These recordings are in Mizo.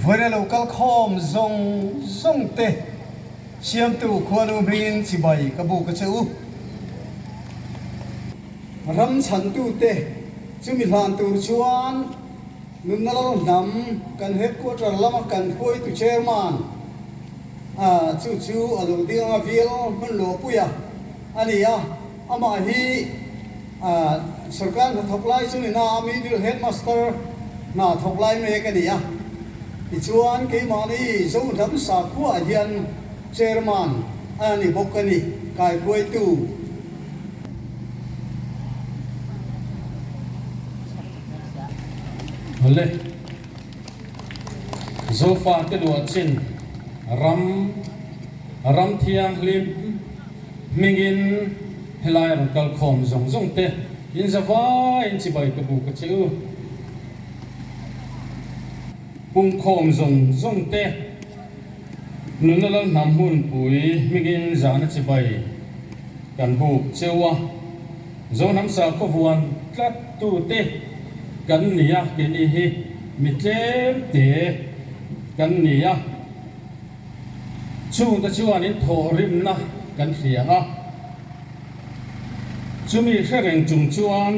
Vawiina lo kal khawm zawng zawng te Siamtu khuanu hmingin chibai ka buk a che u. Ram chhantute chumi hlan tur chuan nunna lal hnam kan headquarter lama kan hruaitu chairman chu chu a lo ding anga vial hmun luahpuia a ni a. Amah hi sorkar hnathawk lai chu nina a middle headmaster hna thawk lai mek a ni a. Tichuan keimahni Zohnam Sakhuaah hian chairman a ni bawk a ni, kaihruaitu. Awle, Zofate luahchin ram, ram thianghlim hmingin helai rawn kalkhawm zawng zawng te in za vaiin chibai ka buk a che u. Pungkhawm zawng zawng te nuna lal hnam hmunpui hmingin zahna chibai kan buk cheu a, Zohnam sakhaw vuan tlat tute kan ni a, keini hi mi tlem te kan ni a, chungte chuan in thawhrimna kan hria a. Chumi hre reng chung chuan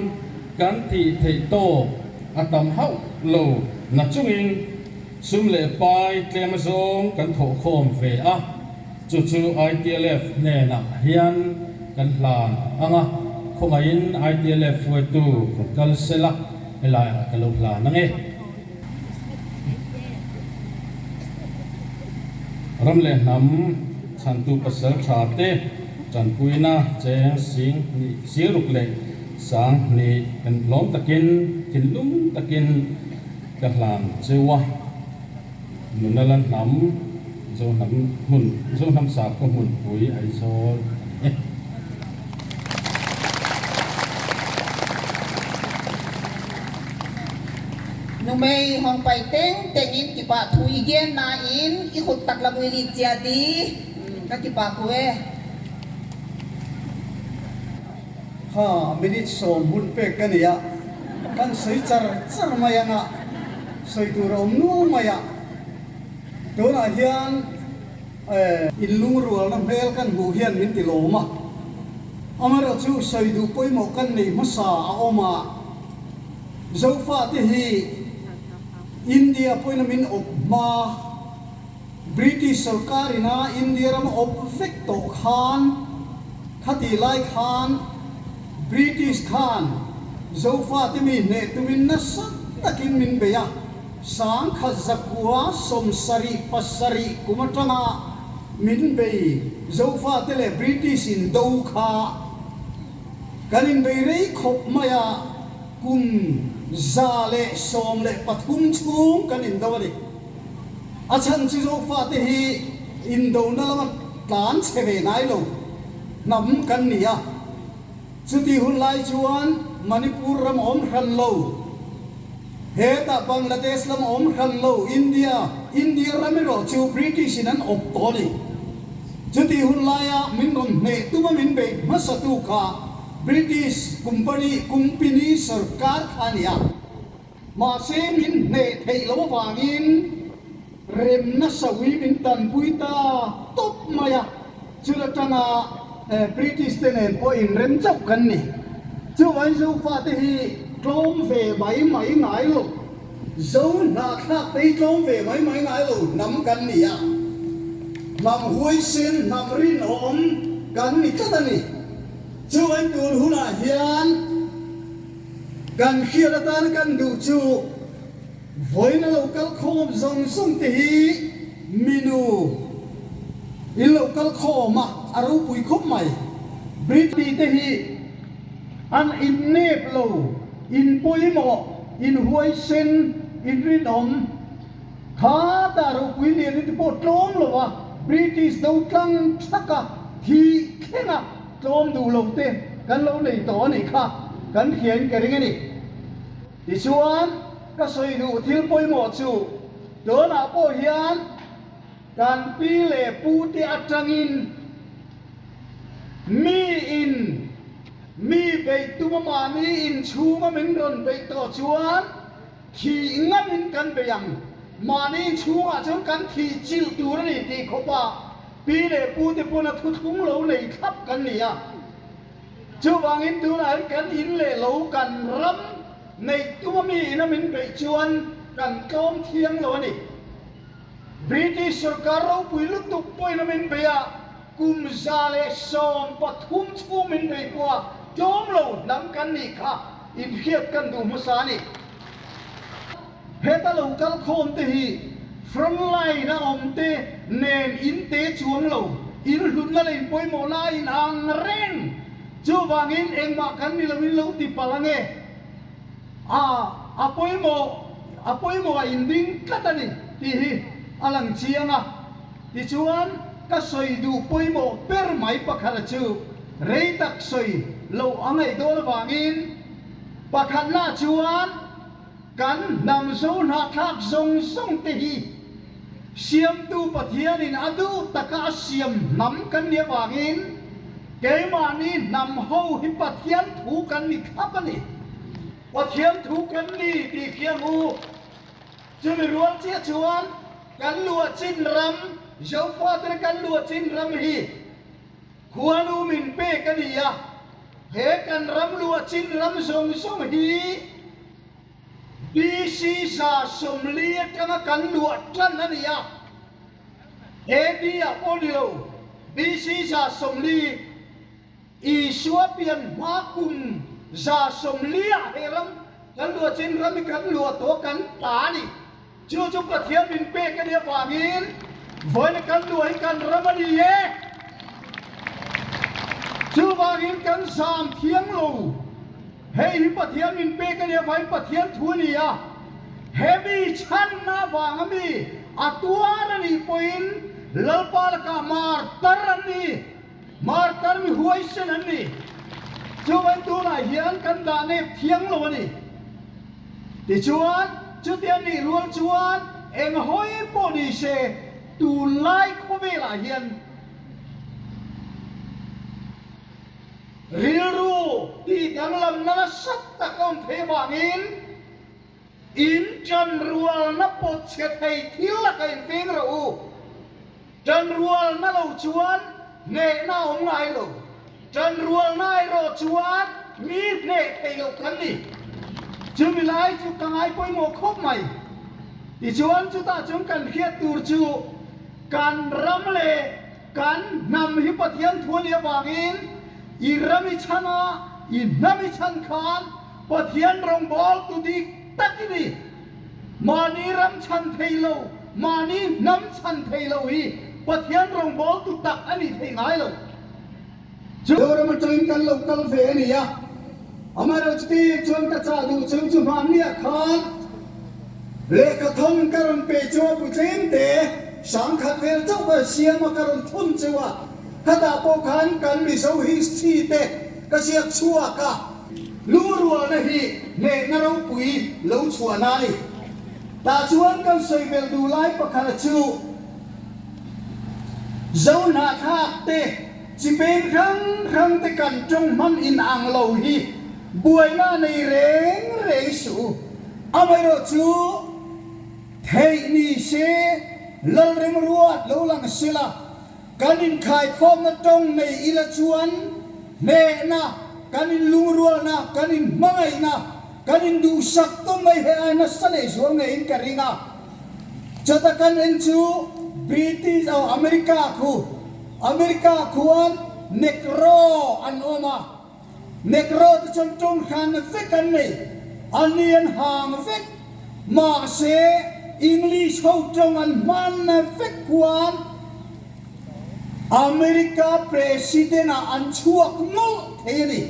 kan tih theih tawk a tam hauh lo na chungin sum leh pai tlem azawng kan thawhkhawm ve a, chu chu ITLF hnenah hian kan hlan ang a, khawngaihin ITLF hruaitu rawn kal sela helaiah ka lo hlan ang e. Ram leh hnam chhantu pasal tha te tanpuina cheng sing hnih siruk leh sang hnih kan hlawm takin thinlung takin ka hlan cheu a, nuna la hnam Zohnam hmun Zohnam sakhaw hmunpui Aizawl a ni e. Numei hong pai teng teng in kipa thu i gen nain i khut tak lam i lik cia di ka kipa ku e. Kha minute 10 hun pek ka nei a, kan sawi char char mai ang a, sawi tur a awm nual mai a, tunah hian inlungrualna hmel kan hmuh hian min ti lawm a, amaherawhchu sawi duh pawimawh kan nei hmasa a awm a. Zofate hi India pawhin a min awp hma, British sorkar ina India ram a awp vek tawh khan, khatih lai khan British khan Zofate mi hneh tumin nasa takin min bei a, 1977 kum atanga min bei Zofate leh British in do kha. Kan inbei rei khawp mai a, kum 113 chhung kan indo a ni. A chhan chu Zofate hi indona lama tlan chhe ve ngai lo hnam kan ni a. Chutih hun lai chuan Manipur ram a awm hran lo. Hetah Bangladesh lam a awm hran lo, India, India ram erawh chu British in an awp tawh a ni. Chutih hun laia min rawn hneh tuma min beih hmasatu kha British kumpani, kumpini sorkar kha a ni a. Mahse min hneh theih loh avangin remna sawi min tanpui ta tawp mai a. Chul atanga British te nen pawh inrem chauh kan ni. Chuvangin Zofate hi tlawm ve mai mai ngai lo, Zo hnahthlak te hi tlawm ve mai mai ngai lo hnam kan ni a. Hnam huaisen, hnam rinawm kan ni tlat a ni. Chuvangin tun hunah hian kan hriat atan kan duh chu, Vawiina lo kal khawm zawng zawng te hi minu in lo kal khawm a, a ropui khawp mai. Britney te hi an innep lo, in pawimawh, in huaisen, in rinawm. Kha ta ropui lian in ti pawh tlawm lo a, British do tlang thak a, thih thleng a tlawm duh lo te kan lo nei tawh a nih kha, kan hriain ka ring a ni. Tichuan, ka sawi duh thil pawimawh chu tunah pawh hian kan pi leh pute atangin miin mi beih tuma mahni inchhunga min rawn beih tawh chuan thih ngamin kan bei ang. Mahni inchhungah chuan kan thih chilh tur a ni tih khawpa pi leh pu te pawn a thuthlung lo nei thlap kan ni a. Chuvangin tunah hian kan in leh lo kan ram neih tuma mi ina min beih chuan kan tlawm thiang lo a ni. British sorkar ropui lutuk pawhin a min beih a, kum 113 chhung min beih pawh a tlawm lo hnam kan nih kha inhriat kan duh hmasa a ni. Heta lo kal khawm te hi front line a awm te nen in te chuang lo, in hlutna leh in pawimawh na a in ang reng. Chuvangin engmah kan ni lo in lo ti palh ange. A a pawimawh a pawimawh a in ding tlat a ni tih hi a lang chiang a. Tichuan ka sawi duh pawimawh ber mai pakhat a chu rei tak sawi loh a ngaih dawn avangin pakhatna chuan, Kan hnam zo hnahthlak zawng zawng te hi Siamtu Pathianin a duh taka a siam hnam kan nih avangin keimahni hnam ho hi Pathian thu kan ni thlap a ni. Pathian thu kan ni tih khiang u. Chumi rual chiah chuan kan luah chin ram, Zofatena kan luah chin ram hi Khuanu min pek a ni a, he kan ram luah chin ram zawng zawng hi BC 140 atanga kan luah tan a ni a, AD ah pawh ni lo, BC 140 Isua pian hma kum 140 ah he ram kan luah chin ram hi kan luah tawh kan ta a ni. Chu chu Pathian min pek a nih avangin vawiin kan luah hi kan ram a ni e. Chuvangin kan zam thiang lo. Hei hi Pathian min pek a nih avangin Pathian thu a ni a. He mi chhanna avanga mi a tuar a nih pawhin Lalpa lakah martar an ni. Martar mi huaisen an ni. Chuvangin tunah hian kan dah nep thiang lo a ni. Tichuan, chutia nih rual chuan eng hawi pawh ni se tunlai khawvelah hian rilru tih danglamna nasa tak a awm thei avangin in ṭanrualna pawt chhe thei thil lakah inveng rawh u. Ṭanrualna lo chuan hnehna a awm ngai lo. Ṭanrualna erawh chuan mi hneh thei loh kan ni. Chumi lai chu ka ngai pawimawh khawp mai. Tichuan chutah chuan kan hriat tur chu kan ram leh kan hnam hi Pathian thu a nih avangin i ram i chhan a, i hnam i chhan khan Pathian rawngbâwl tu dik tak i ni. Mahni ram chhan thei lo, mahni hnam chhan thei lo hi Pathian rawngbawltu tak a nih theih ngai lo. Zoram atangin kan lo kal ve a ni a, amaherawhchu chuan ka chah duh cheu chu hmanniah khan lehkha thawn ka rawn pe chu a pu tlem te, 5000 vel chauh ka siam a ka rawn thawn cheu a, khatah pawh khan kan Mizo history te ka ziak chhuak a. Lungrualna hi hnehna ropui lo chhuahna a ni. Tah chuan kan sawi belh duh lai pakhat chu Zo hnahthlak te, chi peng hrang hrang te kan tawng hman in ang lo hi buaina nei reng reng suh u. Amaherawh chu theih ni se Lalremruat lo lang sela Kan inkhaikhawmna tawng nei ila chuan hnehna, kan inlungrualna, kan inhmangaihna, kan induhsak tawng mai he ai nasa leh zual ngeiin ka ring a. Chata kan en chu British oh America khu, America khuan Negro an awm a, Negro te chuan tawng hranna vek an nei, an ni an hang vek, mahse English ho tawng an hmanna vek khuan America President ah an chhuak nawlh thei a ni.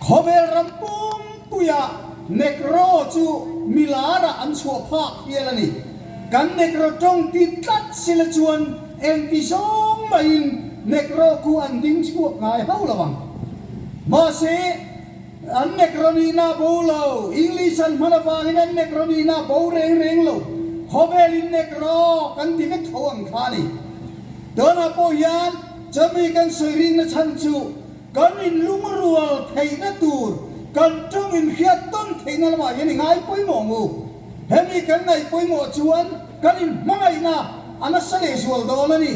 Khawvel ram pumpuiah Negro chu milar ah an chhuah phak hial a ni. Kan Negro tawng ti tlat sila chuan engti zawng maiin Negro khu an ding chhuak ngai hauh lo ang. Mahse, an Negro nihna a bo lo. English an hman avangin an Negro nihna a bo reng reng lo. Khawvelin Negro kan ti vek tho ang kha a ni. Tunah pawh hian chumi kan sawi rikna chhan chu kan inlungrual theihna tur, kan tawng inhriat tawn theihna lamah hian i ngai pawimawh ang u. Hemi kan ngaih pawimawh chuan kan inhmangaihna a nasa lehzual dawn a ni.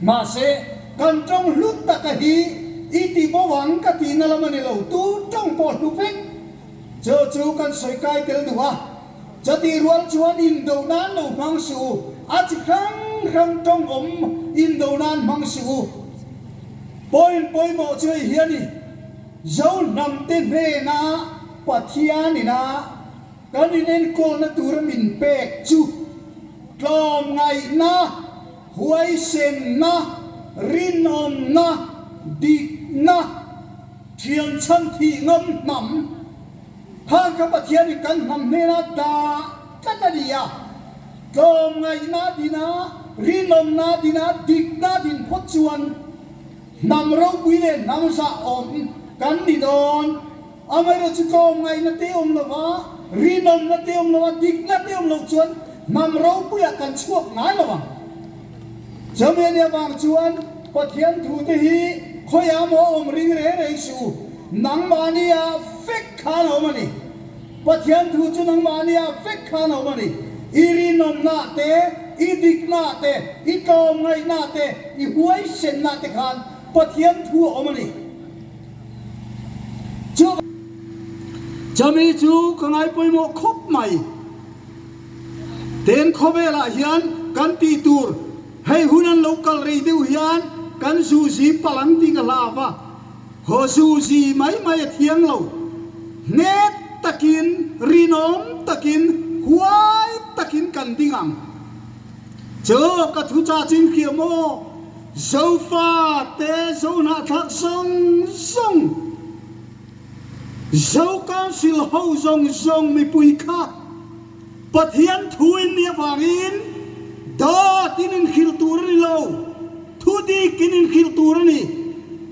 Mahse, kan tawng hlut taka hi i ti bo ang ka tihna lam a ni lo, tu tawng pawh hlu vek. Chu chu kan sawi kai tel duh a, chutih rual chuan indo nan lo hmang suh u, a chi hrang hrang tawng awm indo nan hmang suh u. Point pawimawh chu hei hi a ni, Zo hnamte hnena Pathianina kan inenkawlna tura min pek chu tlawmngaihna, huaisenna, rinawmna, dikna, Thianchhan thih ngam hnam khan ka Pathian in kan hnam hnenah dah tlat a ni a, tlawmngaihna dina, rinawmna dina, dikna din phawt chuan hnam ropui leh hnam zah awm kan ni dawn. Amaherawhchu chu tlawmngaihna te awm lova, rinawmna te awm lova, dikna te awm loh chuan hnam ropuiah kan chhuak ngai lo ang. Chumi a nih avang chuan Pathian thute hi khawiah maw awm ring reng reng suh u, nangmahnia vek khan a awm a ni. Pathian thu chu nangmahnia vek khan a awm a ni. I rinawmna te, i dikna te, i tlawmngaihna te, i huaisenna te khan Pathian thu a awm a ni. Chumi chu ka ngai pawimawh khawp mai. Tin, khawvelah hian kan tih tur hei hun an lo kal rei deuh hian kan zuzi palh ang tih ka hlau a, haw zuzi mai mai a thiang lo. Hnet takin, rinawm takin, huai takin kan ding ang. Chu ka thu cha chin hria maw? Zofa te Zohnahthlak zawng zawng, Zo Council ho zawng zawng mipui kha Pathian thu in nih avangin dawt in inhrilh tur a ni lo, thu dik in inhrilh tur a ni.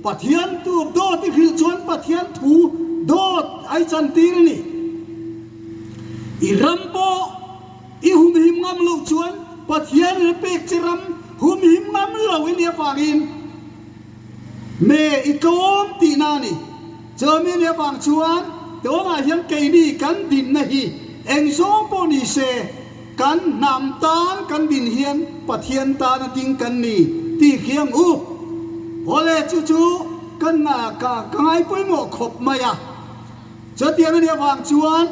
Pathian thu dawt i hrilh chuan Pathian thu dawt a i chantir a ni. I ram pawh i humhim ngam loh chuan Pathian in a pek che ram humhim ngam lo i nih avangin Me i tlawm tihna a ni. Chumi nih avang chuan tunah hian keini kan dinna hi eng zawng pawh ni se, kan hnam tan kan din hian Pathian tana ding kan ni tih hriang u. Awle chu chu kan ka ngai pawimawh khawp mai a. Chutiang a nih avang chuan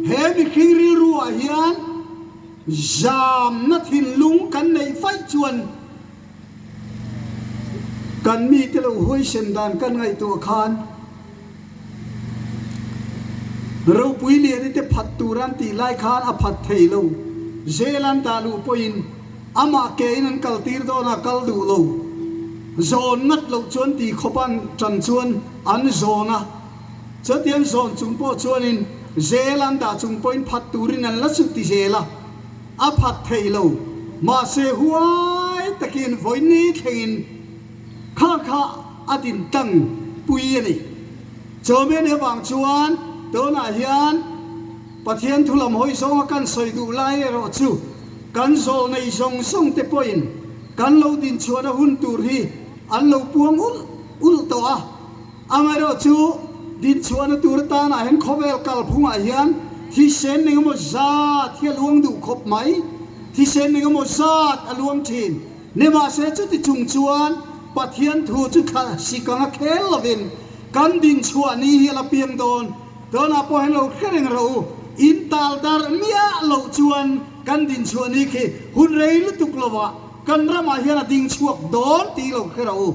he mihring rilru ah hian zamna thinlung kan neih vaih chuan, Kan mite lo huaisen dan kan ngaihtuah khan ropui liani te phat tur an tih lai khan a phat thei lo. Zel an dah luh pawhin amah ke in an kal tir dawn a, kal duh lo. Zawn ngat loh chuan ti khawp an tan chuan an zawn a, chuti an zawn chung pawh chuanin zel an dah chung pawhin phat turin an la chu ti zel a. A phat thei lo. Mahse huai takin vawiin thlengin kha kha a din tlang pui a ni. Chawhmeh avang chuan tunah hian Pathian thu lam hawi zawnga kan sawi duh lai erawh chu kan zawl nei zawng zawng te pawhin kan lo din chhuahna hun tur hi an lo puang ulh ulh tawh a. Amaherawh chu, dinchhuahna tur atanah hian khawvel kalphungah hian thisen eng emaw zat hi a luang duh khawp mai. Thisen eng emaw zat a luang thin. Nimahse chuti chung chuan Pathian thu chu thla sik anga khel lovin kan dinchhuah ni hi a la piang dawn. Tunah pawh hian lo hre reng rawh u, in tal darh miah loh chuan kan dinchhuah ni khi hun rei lutuk lovah kan ramah hian a ding chhuak dawn tih lo hre rawh u.